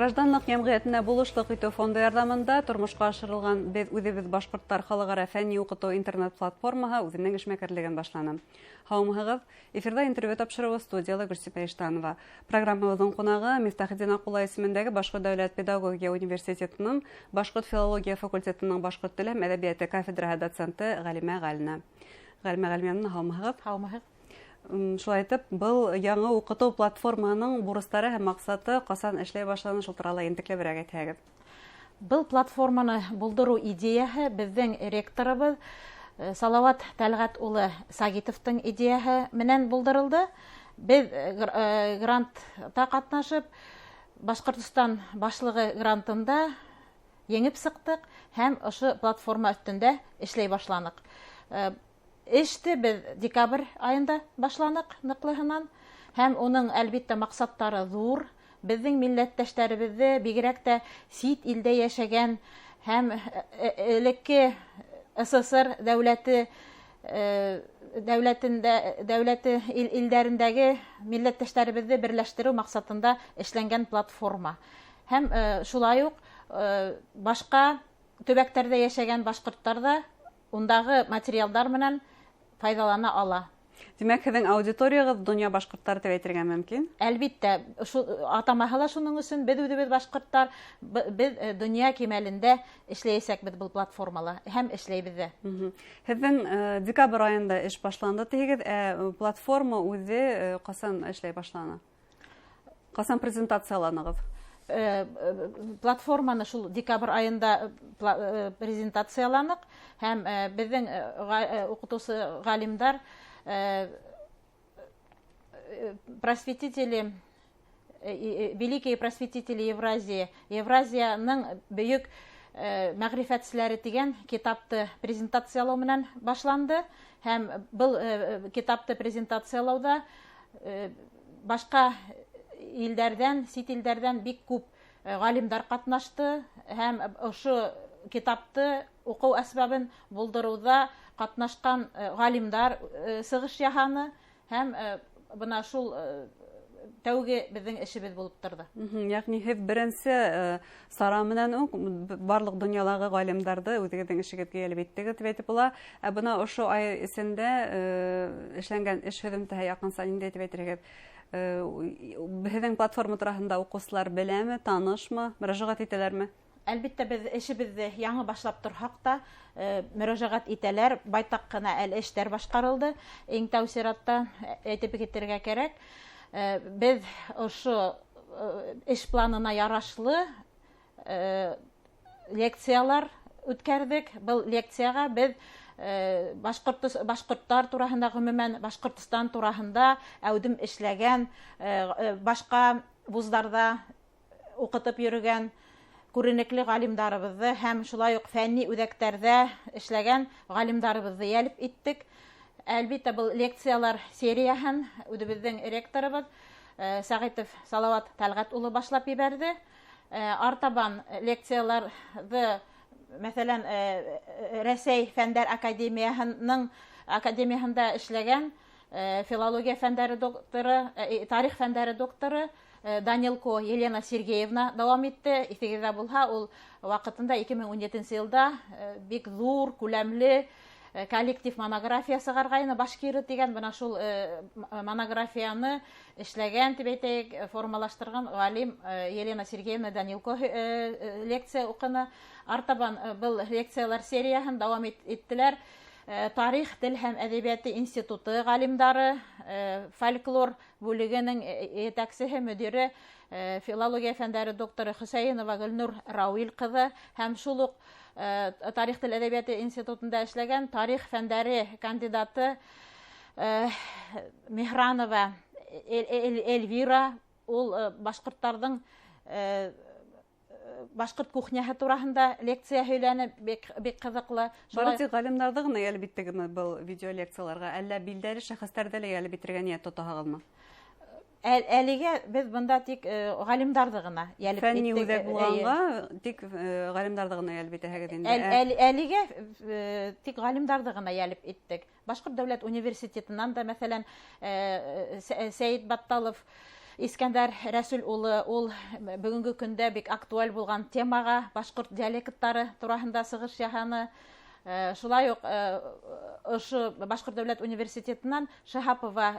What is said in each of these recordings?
Гражданлыҡ йәмғиәтенә булышлыҡ итеү фонды ярҙамында тормошҡа ашырылған «Беҙ үҙебеҙ башҡорттар» халыҡ-ара фәнни уҡытыу интернет платформаһы үҙенең эшмәкәрлеген башланы. Һаумыһығыҙ! Эфирҙа интервью тапшырыуы, студияла Гөлсипә Иштанова. Программабыҙҙың ҡунағы — Мифтахетдин Аҡмулла исемендәге Башҡорт дәүләт педагогия университетының башҡорт филология факультетының башҡорт теле һәм әҙәбиәте кафедраһы доценты Ғәлимә Ғәлина. Ғәлимә Ғәлимәновна, һаумыһығыҙ! Һаумыһығыҙ! Шулай итеп, был яңы уҡытыу платформаһының бурыстары һәм маҡсаты, ҡасан эшләй башланы, шул турала ентекләберәк әйтһәгеҙ. Был платформаны булдырыу идеяһы беҙҙең ректорыбыҙ Салауат Тәлғәт улы Сагитовтың идеяһы менән булдырылды. Беҙ грантта ҡатнашып, Башҡортостан башлығы грантында еңеп сыҡтыҡ һәм ошо платформа өҫтөндә эшләй башланыҡ. Эште беҙ декабрь айында башланыҡ ныҡлыһынан, һәм уның, әлбиттә, маҡсаттары ҙур: беҙҙең милләттәштәребеҙҙе, бигерәк тә сит илдә йәшәгән һәм элекке СССР дәүләте дәүләтендә дәүләте илдәрендәге милләттәштәребеҙҙе берләштереү маҡсатында эшләнгән платформа, һәм шулай уҡ башҡа төбәктәрҙә йәшәгән башҡорттар ҙа ундағы материалдар менән файҙалана ала. Тимәк, һеҙҙең аудиторияғыҙ — донъя башҡорттары тип әйтергә мөмкин? Әлбиттә, атамаһы ла шуның өсөн: «Беҙ үҙебеҙ башҡорттар». Беҙ донъя кимәлендә эшләйәсәкбеҙ был платформала һәм эшләйбеҙ ҙә. Һеҙҙең декабрь айында эш башланды тиһегеҙ, ә платформа үҙе ҡасан эшләй башланы? Ҡасан презентацияланығыҙ? Платформаны шул декабрь айында презентацияланыҡ, һәм беҙҙең уҡытыусы ғалимдар, просветители, «Великие просветители Евразии», Евразияның бөйөк мәғрифәтселәре тигән китапты презентациялау менән башланды, һәм был китапты презентациялауҙа башҡа илдәрҙән, сит илдәрҙән бик күп ғалимдар ҡатнашты, һәм ошо китапты, уҡыу әсбабын булдырыуҙа ҡатнашҡан ғалимдар сығыш яһаны, һәм бына шул тәүге беҙҙең эшебеҙ булып торҙо. Йәғни һеҙ беренсе сара менән үк барлыҡ донъялағы ғалимдарҙы үҙегеҙҙең эшегеҙгә йәлеп иттегеҙ тип әйтеп була. Ә бына ошо ай эсендә эшләнгән эш һөҙөмтәһе яҡынса ниндәй тип әйтерһегеҙ? Һеҙҙең платформа тураһында уҡыусылар беләме, танышмы, мөрәжәғәт итәләрме? Әлбиттә, беҙ эшебеҙҙе яңы башлап торһаҡ та, мөрәжәғәт итәләр, байтаҡ ҡына әле эштәр башҡарылды. Иң тәү сиратта әйтеп китергә кәрәк, беҙ ошо эш планына ярашлы лекциялар үткәрҙек. Был лекцияға беҙ башҡорттар тураһында, ғөмүмән, Башҡортостан тураһында әүҙем эшләгән, башҡа вуздарҙа уҡытып йөрөгән күренекле ғалимдарыбыҙҙы һәм шулай уҡ фәнни үҙәктәрҙә эшләгән ғалимдарыбыҙҙы йәлеп иттек. Әлбиттә, был лекциялар серияһын үҙебеҙҙең ректорыбыҙ Сәғитов Салауат Тәлғәт улы башлап ебәрҙе. Артабан лекцияларҙы, мәҫәлән, Рәсәй Фәндәр Академияһында эшләгән филология фәндәре докторы, тарих фәндәре докторы Данилко Елена Сергеевна дауам итте. Иҫегеҙҙә булһа, ул ваҡытында 2017 йылда бик ҙур күләмле коллектив монография сығарғайны, «Башкиры» тигән. Бына шул монографияны эшләгән тип әйтәйек, формалаштырған ғалим Елена Сергеевна Данилко лекция уҡыны. Артабан был лекциялар серияһын дауам иттеләр тарих, тел һәм әҙәбиәте институты ғалимдары, фольклор бүлегенең етәксеһе, мөдире, филология фәндәре докторы Хөсәйенова Гөлнур Рауил ҡыҙы һәм шул уҡ тарих, тел, әҙәбиәте институтында эшләгән тарих фәндәре кандидаты Миһранова Эльвира, ул башҡорттарҙың башҡорт кухняһы тураһында лекция һөйләне, бик, бик ҡыҙыҡлы. Бары тик ғалимдарҙы ғына йәлеп иттегеҙме был видеолекцияларға, әллә билдәле шәхестәрҙе лә йәлеп итергә ниәт тотаһығыҙмы? Әлегә беҙ бында тик ғалимдарҙы ғына йәлеп Фәнни иттек. үҙәк булғанға, тик ғалимдарҙы ғына йәлеп итәһегеҙ инде. Әлегә тик ғалимдарҙы ғына йәлеп иттек. Башҡорт дәүләт университетынан да, мәҫәлән, Сәйет Батталов. Искәндәр Рәсүл улы, ул бөгөнгө көндә бик актуаль булған темаға, башҡорт диалекттары тураһында сығыш яһаны. Шулай уҡ ошо Башҡорт дәүләт университетынан Шаһапова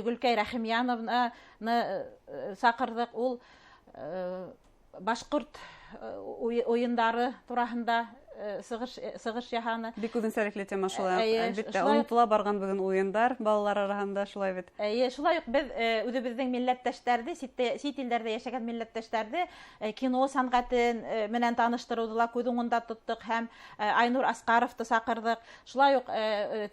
Гөлкәй Рәхимйәновнаны саҡырҙыҡ. Ул башҡорт уйындары тураһында сығыш яһаны. Бик үҙенсәлекле тема шулай. Әлбиттә, онотола барған бөгөн уйындар балалар араһында, шулай бит. Эйе, шулай уҡ беҙ үҙебеҙҙең милләттәштәрҙе, сит илдәрҙә йәшәгән милләттәштәрҙе кино сәнғәтен менән таныштырыуҙы ла күҙ уңында тоттоҡ һәм Айнур Асҡаровты саҡырҙыҡ. Шулай уҡ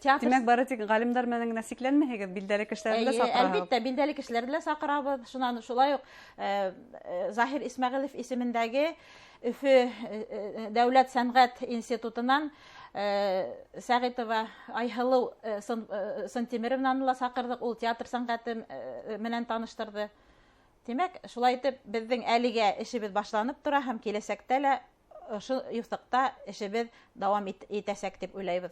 театр. Тимәк, бары тик ғалимдар менән генә сикләнмәйһегеҙ, билдәле кешеләрҙе лә саҡыраһығыҙ. Әлбиттә, билдәле кешеләрҙе лә саҡырабыҙ. Шунан шулай уҡ Заһир Исмәғилев исемендәге Өфө дәүләт сәнғәт институтынан Сәғитова Айһылыу Сантимировнаны ла саҡырҙыҡ, ул театр сәнғәте менән таныштырҙы. Тимәк, шулай итеп беҙҙең әлегә эшебеҙ башланып тора һәм киләсәктә лә ошо юҫыҡта эшебеҙ дауам итәсәк тип уйлайбыҙ.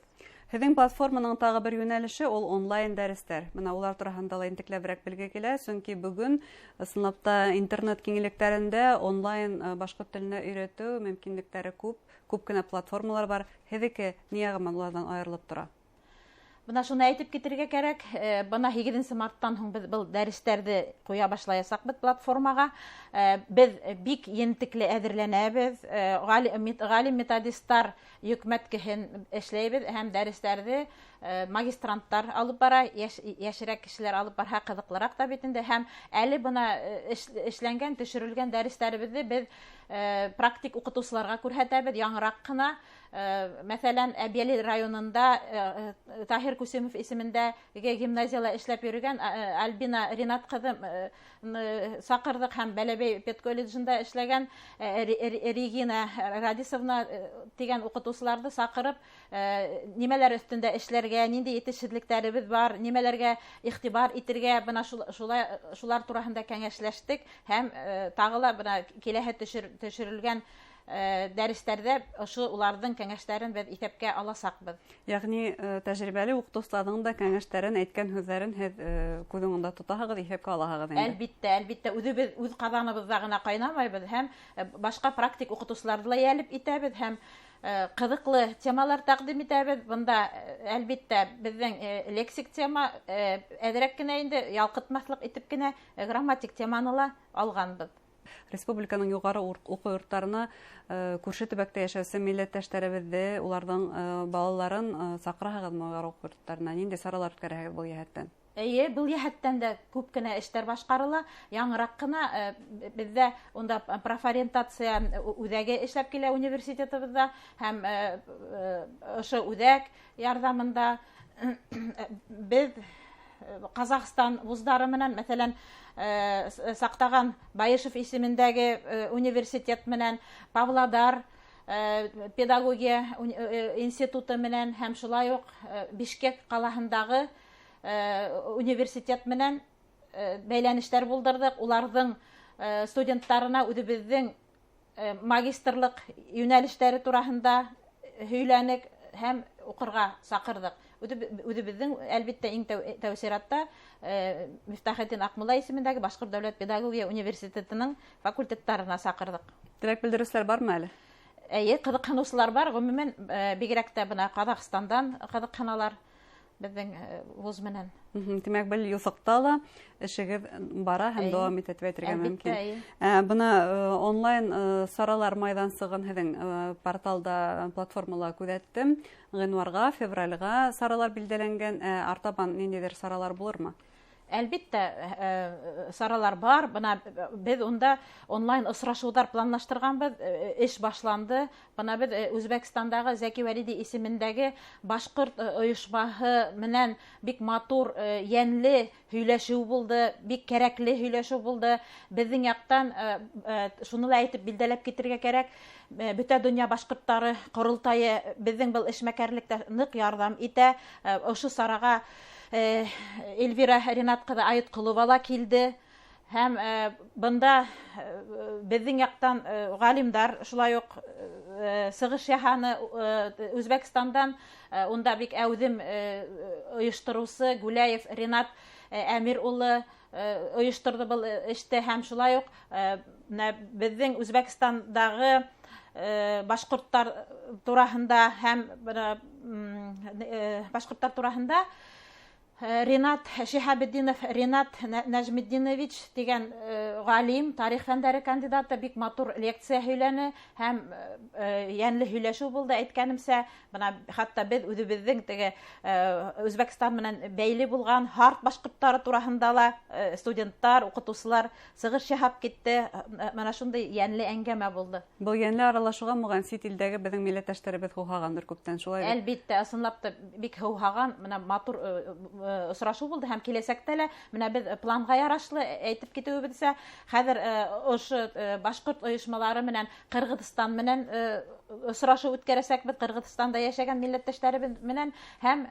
Һеҙҙең платформаның тағы бер йүнәлеше ул онлайн дәрестәр. Бына улар тураһында ла ентекләберәк белге килә, сөнки бөгөн ысынлап та интернет киңлектәрендә онлайн башҡорт теленә өйрәтеү мөмкинлектәре күп, күп кенә платформалар бар. Һеҙҙеке ни яғы менән уларҙан айырылып тора? Бына шуны әйтеп китергә кәрәк. Бына 8 марттан һуң беҙ был дәрестәрҙе ҡуя башлаясаҡбыҙ платформаға. Беҙ бик ентекле әҙерләнәбеҙ. Ғалим методисттар йөкмәткеһен эшләйбеҙ һәм дәрестәрҙе магистранттар алып бара, йәшерәк кешеләр алып барһа ҡыҙыҡлыраҡ та бит инде. Һәм әле бына эшләнгән, төшөрөлгән дәрестәребеҙҙе беҙ практик уҡытыусыларға күрһәтәбеҙ, яңыраҡ ҡына. Мәҫәлән, Әбйәлил районында Таһир Күсемов исемендәге гимназияла эшләп йөрөгән Альбина Ринат ҡыҙы саҡырҙыҡ һәм Бәләбәй педколледжында эшләгән Регина Радисовна тигән уҡытыусыларҙы саҡырып, нимәләр өҫтөндә эшләргә, ниндәй етешһеҙлектәребеҙ бар, нимәләргә иғтибар итергә, бына шулар тураһында кәңәшләштек һәм тағы ла бына киләһе төшөрөлгән дәрестәрҙә ошо уларҙың кәңәштәрен беҙ иҫәпкә аласаҡбыҙ. Йәғни тәжрибәле уҡытыусыларҙың да кәңәштәрен, әйткән һүҙҙәрен һеҙ күҙ уңында тотаһығыҙ, иҫәпкә алаһығыҙ инде. Әлбиттә, әлбиттә, үҙебеҙ үҙ ҡаҙаныбыҙҙа ғына ҡайнамайбыҙ һәм башҡа практик уҡытыусыларҙы ла йәлеп итәбеҙ һәм ҡыҙыҡлы темалар тәҡдим итәбеҙ. Бында әлбиттә беҙҙең лексик тема әҙерәк кенә инде ялҡытмаҫлыҡ итеп кенә грамматик теманы ла алғанбыҙ. Республиканың юғары уҡыу йорттарына күрше төбәктә йәшәүсе милләттәштәребеҙҙе, уларҙың балаларын саҡыраһығыҙмы юғары уҡыу йорттарына? Ниндәй саралар үткәрәһегеҙ был йәһәттән? Эйе, был йәһәттән дә күп кенә эштәр башҡарыла. Яңыраҡ ҡына беҙҙә унда профориентация үҙәге эшләп килә университетыбыҙҙа һәм ошо үҙәк ярҙамында беҙ Ҡаҙағстан вуздары менән, мәҫәлән, Саҡтаған Байышев исемендәге университет менән, Павлодар педагогия институты менән һәм шулай уҡ Бишкек ҡалаһындағы университет менән бәйләнештәр булдырҙыҡ. Уларҙың студенттарына үҙебеҙҙең магистрлыҡ йүнәлештәре тураһында һөйләнек һәм уҡырға саҡырҙыҡ. Үҙебеҙҙең, әлбиттә, иң тәү сиратта Мифтахетдин Аҡмулла исемендәге Башҡорт дәүләт педагогия университетының факультеттарына саҡырҙыҡ. Теләк белдереүселәр бармы әле? Эйе, ҡыҙыҡһыныусылар бар. Ғөмүмән, бигерәк тә бына Ҡаҙағстандан ҡыҙыҡһыналар беҙҙең вуз менән. Тимәк, был юҫыҡта ла эшегеҙ бара һәм дауам итә тип әйтергә мөмкин. Бына онлайн саралар майҙансығын һеҙҙең порталда, платформала күҙәттем. Ғинуарға, февралгә саралар билдәләнгән. Артабан ниндәйҙер саралар булырмы? Әлбиттә, саралар бар. Бына беҙ унда онлайн осрашыуҙар планлаштырғанбыҙ. Эш башланды. Бына беҙ Үзбәкстандағы Зәки Вәлиди исемендәге башҡорт ойошмаһы менән бик матур, йәнле һөйләшеү булды, бик кәрәкле һөйләшеү булды. Беҙҙең яҡтан шуны ла әйтеп билдәләп китергә кәрәк. Бөтә донъя башҡорттары ҡоролтайы беҙҙең был эшмәкәрлектә ныҡ ярҙам итә. Ошо сараға Эльвира Ринат ҡыҙы Айытҡолова ла килде. Һәм бында беҙҙең яҡтан ғалимдар шулай уҡ сығыш яһаны. Үзбәкстандан унда бик әүҙем ойоштороусы Гүләев Ринат Әмир улы ойошторҙо был эште, һәм шулай уҡ беҙҙең Үзбәкстандағы башҡорттар тураһында һәм башҡорттар тураһында Ринат Шиһабетдинов, Ринат Нәжметдинович тигән ғалим, тарих фәндәре кандидаты бик матур лекция һөйләне һәм йәнле һөйләшеү булды, әйткәнемсә, бына хатта беҙ үҙебеҙҙең теге Үзбәкстан менән бәйле булған һарт башҡорттары тураһында ла студенттар, уҡытыусылар сығыш яһап китте. Бына шундай йәнле әңгәмә булды. Был йәнле аралашыуға моғайын сит илдәге беҙҙең милләттәштәребеҙ һыуһағандыр күптән, шулай бит? Әлбиттә, ысынлап та бик һыуһаған, бына матур осрашыу булды һәм киләсәктә лә менә беҙ планға ярашлы әйтеп китеүебеҙсә, хәҙер ошо башҡорт ойошмалары менән Ҡырғыҙстан менән осрашыу үткәрәсәкбеҙ, Ҡырғыҙстанда йәшәгән милләттәштәребеҙ менән һәм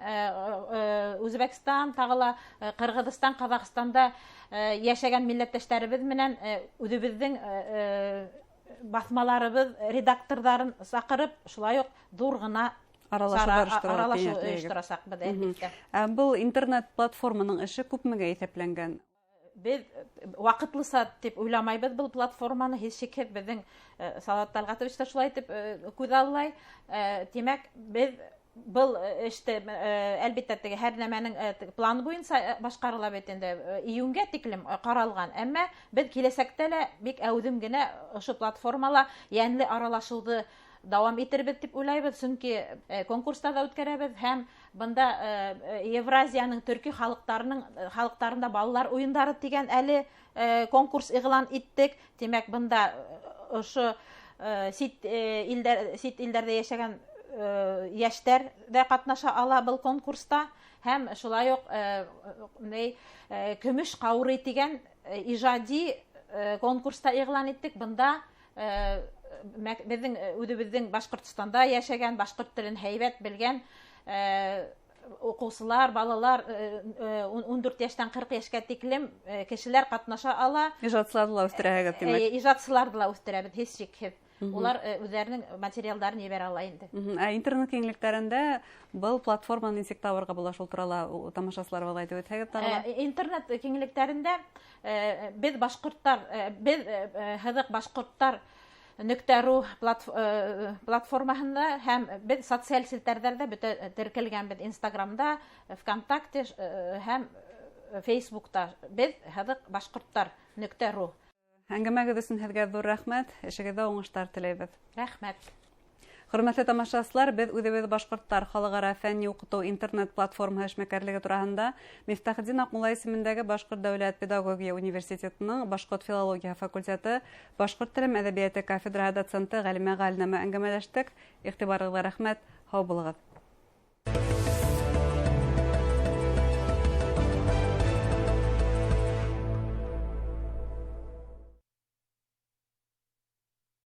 Үзбәкстан, тағы ла Ҡырғыҙстан, Ҡаҙағстанда йәшәгән милләттәштәребеҙ менән үҙебеҙҙең баҫмаларыбыҙ редакторҙарын саҡырып, шулай уҡ ҙур ғына аралашыу ойошторасаҡбыҙ, әлбиттә. Был интернет платформаның эше күпмегә иҫәпләнгән? Беҙ ваҡытлыса тип уйламайбыҙ был платформаны, һис шикһеҙ беҙҙең Салауат Талғатович та шулай итеп күҙаллай. Тимәк, беҙ был эште, әлбиттә, теге һәр нәмәнең планы буйынса башҡарыла бит инде, июнгә тиклем ҡаралған. Әммә беҙ киләсәктә лә бик әүҙем генә ошо платформала йәнле аралашыуҙы дауам итербеҙ тип уйлайбыҙ, сөнки конкурстар ҙа үткәрәбеҙ һәм бында Евразияның төрки халыҡтарында балалар уйындары тигән әле конкурс иғлан иттек. Тимәк, бында ошо сит илдәрҙә йәшәгән йәштәр ҙә ҡатнаша ала был конкурста, һәм шулай уҡ көмөш ҡаурый тигән ижади конкурста иғлан иттек. Бында беҙҙең үҙебеҙҙең Башҡортостанда йәшәгән, башҡорт телен һәйбәт белгән уҡыусылар, балалар, 14 йәштән 40 йәшкә тиклем кешеләр ҡатнаша ала. Ижадсыларҙы ла үҫтерәһегеҙ, тимәк. Ижадсыларҙы ла үҫтерәбеҙ, һис шикһеҙ. Улар үҙҙәренең материалдарын ебәрә ала инде. Ә интернет киңлектәрендә был платформаны нисек табырға була, шул турала тамашасыларға әйтеп үтһәгеҙ тағы ла. Интернет киңлектәрендә беҙ башҡорттар, беҙ һыҙыҡ башҡорттар .ru платформаһында һәм беҙ социаль селтәрҙәрҙә бөтә теркәлгәнбеҙ, Инстаграмда, ВКонтакте һәм Фейсбукта. Беҙ һыҙыҡ башҡорттар .ru. Әңгәмәгеҙ өсөн һеҙгә ҙур рәхмәт, эшегеҙҙә уңыштар теләйбеҙ. Рәхмәт. Хөрмәтле тамашасылар, беҙ үҙебеҙ башҡорттар халыҡ-ара фәнни уҡытыу интернет платформаһы эшмәкәрлеге тураһында Мифтахетдин Аҡмулла исемендәге Башҡорт дәүләт педагогия университетының башҡорт филологияһы факультеты башҡорт теле әҙәбиәте кафедраһы доценты Ғәлимә Ғәлинә менән әңгәмәләштек. Иғтибарығыҙға рәхмәт, һау булығыҙ.